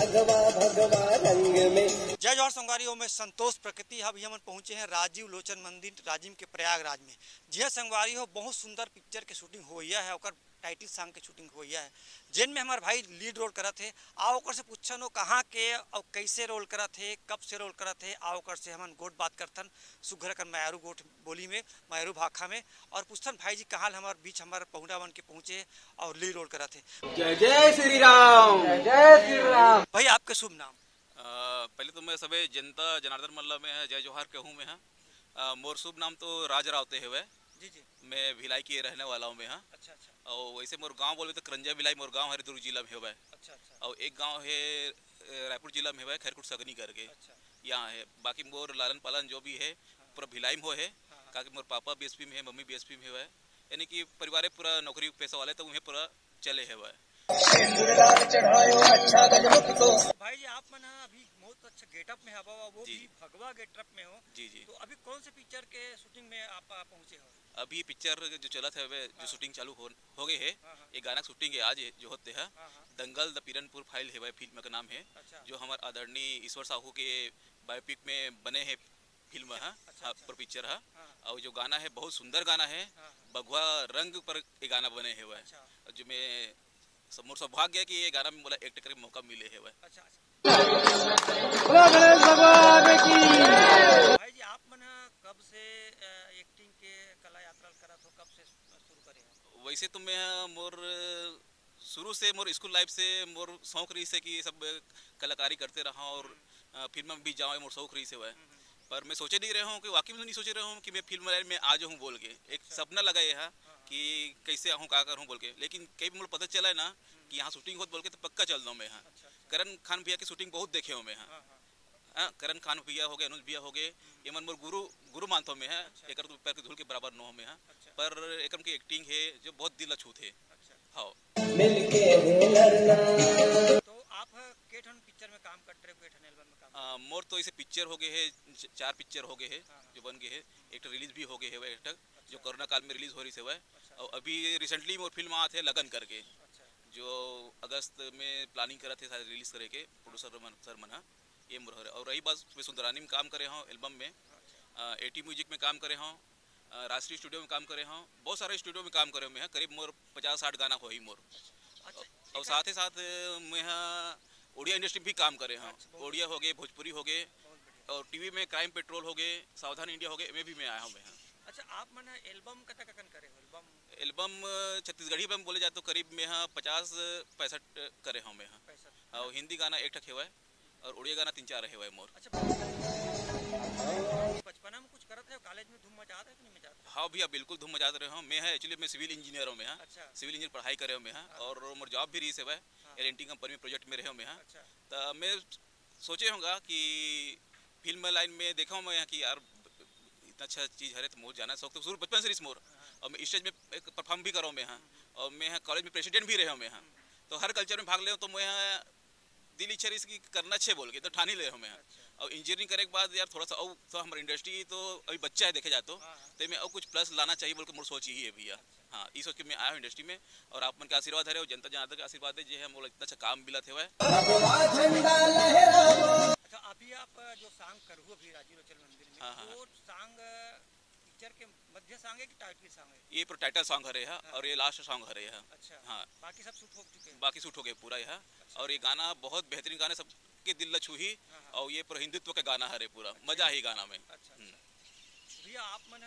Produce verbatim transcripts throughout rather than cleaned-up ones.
भगवा भगवा रंग में। जय जोहार संगवारी हो, मैं संतोष प्रकृति। अभी हमन पहुंचे हैं राजीव लोचन मंदिर, राजिम के प्रयागराज में। जी हाँ संगवारी हो, बहुत सुंदर पिक्चर के शूटिंग होइया है, ओकर टाइटल सॉन्ग के शूटिंग होइया है, जेन में हमार भाई लीड रोल करत हे। आओ ओकर से पूछन वो कहाँ के और कैसे रोल करत हे, कब से रोल करत हे। आओ ओकर से हमन गोठ बात करथन सुघर अकन मयारू गोठ बोली में, मयारू भाखा में, और पूछथन भाई जी कहाँ ले हमार बीच हमार पहुना बन के पहुँचे और लीड रोल करत हे। जय जय श्री राम। जय जय श्री राम। भाई आपके शुभ नाम? अ, पहले तो मैं सबे जनता जनार्दन मल्ला में है, जय जोहार कहूँ मैं है। अ, मोर शुभ नाम तो राज रावते हवय। जी जी। मैं भिलाई के रहने वाला हूँ मैं हाँ। अच्छा अच्छा। और वैसे मोर गांव बोलबे तो करंजा भिलाई मोर गांव हरे दुर्ग जिला में हवय। अच्छा अच्छा। और एक गांव है अ, रायपुर जिला में हवय खैरकुट सगनी करके। अच्छा। यहाँ है, बाकी मोर लालन पालन जो भी है हाँ। पूरा भिलाई में हो है। हाँ हाँ। काकि मोर पापा बीएसपी में है, मम्मी बीएसपी में हवय, यानी कि परिवार पूरा नौकरी पेशा वाले तो उन्हें पूरा चले हवय। भाई जी आप मन हा अभी बहुत अच्छा गेटअप में हवा, वो जी। भी भगवा गेटअप में हो। जी जी। तो अभी कौन से पिक्चर के शूटिंग में आप आ, पहुंचे हो? अभी पिक्चर जो चलत है वे, जो हाँ। शूटिंग चालू हो, हो गए है। हाँ हाँ। ये गाना शूटिंग है आज जो होते है। हाँ हाँ। दंगल द पीरनपुर फाइल है भाई फिल्म का नाम है। अच्छा। जो हमारे आदरणीय ईश्वर साहू के बायोपिक में बने हैं फिल्म है। अच्छा, हाँ, अच्छा। पर पिक्चर है। हाँ। और जो गाना है बहुत सुंदर गाना है। हाँ हाँ। बघवा रंग पर ये गाना बने हुए है। अच्छा। और जो मैं स-, मोर सौभाग्य है कि ये गाना में बोला एक्ट करके मौका मिले है भाई। अच्छा अच्छा। बोलो गणेश भगवान की। भाई जी आप मन ह कब से अ, एक्टिंग के कला यात्रा ल करत हो, कब से शुरू करे हो? वैसे तो मैं मोर शुरू से मोर स्कूल लाइफ से मोर शौक रही से कि ये सब कलाकारी करते रहा और अ, फिल्म में भी जाओ मोर शौक रही से हुआ है। पर मैं सोचे नहीं रहा हूँ कि वाकई में नहीं सोचे रहा हूँ कि मैं फिल्म लाइन में आ जाऊँ बोल के। एक अच्छा। सपना लगा ये है हाँ हाँ। कि कैसे आऊँ का करूँ बोल के, लेकिन कई मोर पता चला है ना कि यहाँ शूटिंग होत बोल के तो पक्का चल दो मैं यहाँ। अच्छा अच्छा। करण खान भैया की शूटिंग बहुत देखे हूँ मैं यहाँ। हाँ हाँ। हाँ, करण खान भैया हो गए, अनुज भैया हो गए, ये मन मोर गुरु गुरु मानता हूँ मैं है। अच्छा। एक तो पैर के धूल के बराबर नो हमें है। अच्छा। पर एकम की एक्टिंग है जो बहुत दिल छूत है। अच्छा। हाँ। मिलके है लड़ना। तो आप के ठन पिक्चर में काम करते रहे, के ठन एल्बम में काम? आ, मोर तो इसे पिक्चर हो गए है, च- चार पिक्चर हो गए है हाँ हाँ। जो बन गए है। एक तो रिलीज भी हो गए है वह एक तक, जो अच्छा। कोरोना काल में रिलीज हो रही से वह। अच्छा। और अभी रिसेंटली मोर फिल्म आत है लगन करके, अच्छा। जो अगस्त में प्लानिंग करत है सारे रिलीज करे के प्रोड्यूसर मन सर मन हा। ये मोर हरे। और रही बात मैं सुंदरानी में काम करे हूँ एल्बम में, अच्छा। एटी म्यूजिक में काम करे हूँ, अ, राष्ट्रीय स्टूडियो में काम करे हूँ, बहुत सारे स्टूडियो में काम करे हूँ मैं, करीब मोर पचास साठ गाना हो ही मोर। अच्छा। और साथ ही साथ मैं हाँ उड़िया इंडस्ट्री में भी काम करे हूँ। अच्छा, बहुत उड़िया हो गए, भोजपुरी हो गए, बहुत बढ़िया। और टीवी में क्राइम पेट्रोल हो गए, सावधान इंडिया हो गए, में भी मैं आया हूँ मैं हाँ। अच्छा, आप मन एल्बम कतक अकन करे हो? एल्बम? एल्बम अ, छत्तीसगढ़ी एल्बम बोले जाए तो करीब मैं हाँ पचास पैंसठ करे हूँ मैं हाँ। पैंसठ। और हिंदी गाना एक ठक हेवय और उड़िया गाना तीन चार हेवय मोर। अच्छा। बचपना में कुछ करत रहे हो, कॉलेज में धूम मचात रहे कि नहीं मचात रहे? हाँ भैया, बिल्कुल धूम मचात रहे हूँ। मैं है एक्चुअली मैं सिविल इंजीनियर हूँ मैं हाँ। अच्छा। सिविल इंजीनियर पढ़ाई करे हूँ मैं हाँ। हाँ। और मोर जॉब भी रही से हाँ। एल एन टी कंपनी में प्रोजेक्ट में रहे हूँ मैं हाँ। अच्छा। तो मैं सोचे होगा कि फिल्म लाइन में देखा हूँ मैं यहाँ कि यार इतना अच्छा चीज़ हरे तो मोर जाना शौक तो शुरू बचपन से रही मोर। हाँ। और मैं स्टेज में एक परफॉर्म भी करा हूँ मैं यहाँ। हम्म। और मैं यहाँ कॉलेज में प्रेसिडेंट भी रहे हूँ मैं यहाँ। हम्म। तो हर कल्चर में भाग ले तो मैं यहाँ दिल इच्छा रही कि करना अच्छे बोल के तो ठान ही ले हूँ मैं यहाँ। अच्छा। और इंजीनियरिंग करे के बाद यार थोड़ा सा और तो हमारी इंडस्ट्री तो अभी बच्चा है देखे जाए तो, हाँ, हाँ। तो मैं और कुछ प्लस लाना चाहिए बोल के मोर सोच यही है भैया। अच्छा। हाँ, ये सोच के मैं आया हूँ इंडस्ट्री में। और आप मन के आशीर्वाद हरे और जनता जनार्दन के आशीर्वाद है जे हम लोग इतना अच्छा काम मिला थे हुआ है। अच्छा, अभी आप जो सॉन्ग करू अभी राजीव लोचन मंदिर में, हाँ, हाँ, वो सॉन्ग पिक्चर के मध्य सॉन्ग है कि टाइटल सॉन्ग है? ये पूरा टाइटल सॉन्ग हरे है हाँ। और ये लास्ट सॉन्ग हरे है। अच्छा। हाँ। बाकी सब शूट हो चुके हैं? बाकी शूट हो गए पूरा यह। अच्छा। और ये गाना बहुत बेहतरीन गाने सबके दिल ला छूही। हाँ, हाँ। और ये पूरा हिंदुत्व का गाना हरे पूरा। अच्छा। मजा ही गाना में। अच्छा, हम्म। अच्छा। भैया आप मन ह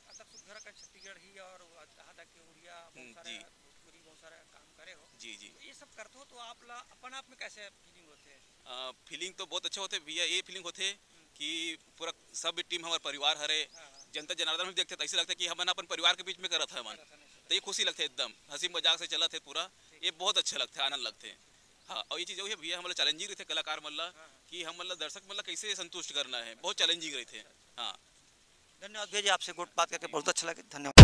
अतक सुघर का छत्तीसगढ़ी और कहा था कि उड़िया बहुत हम्म, सारा जी। भोजपुरी बहुत सारा काम करे हो। जी, जी। तो ये सब करते हो तो आप ला अपन आप में कैसे फीलिंग होते हैं? अ, फीलिंग तो बहुत अच्छा होते भैया, ये फीलिंग होते कि पूरा सब टीम हमारे परिवार हरे। हाँ, हाँ। जनता जनार्दन भी देखते तो ऐसे लगता है कि हमन अपन परिवार के बीच में करत है मन। करत है, नहीं तो ये खुशी लगते एकदम, हंसी मजाक से चलत है पूरा। ठीक। ये बहुत अच्छा लगता है, आनंद लगते हैं। हाँ, और ये चीज़ वही है भैया, हमारा चैलेंजिंग रहते कलाकार मन ला हाँ, हाँ। कि हम मतलब दर्शक मन ला कैसे संतुष्ट करना है, बहुत चैलेंजिंग रहते हैं। अच्छा, अच्छा। हाँ। धन्यवाद भैया जी, आपसे गुट बात करके बहुत अच्छा लगे। धन्यवाद।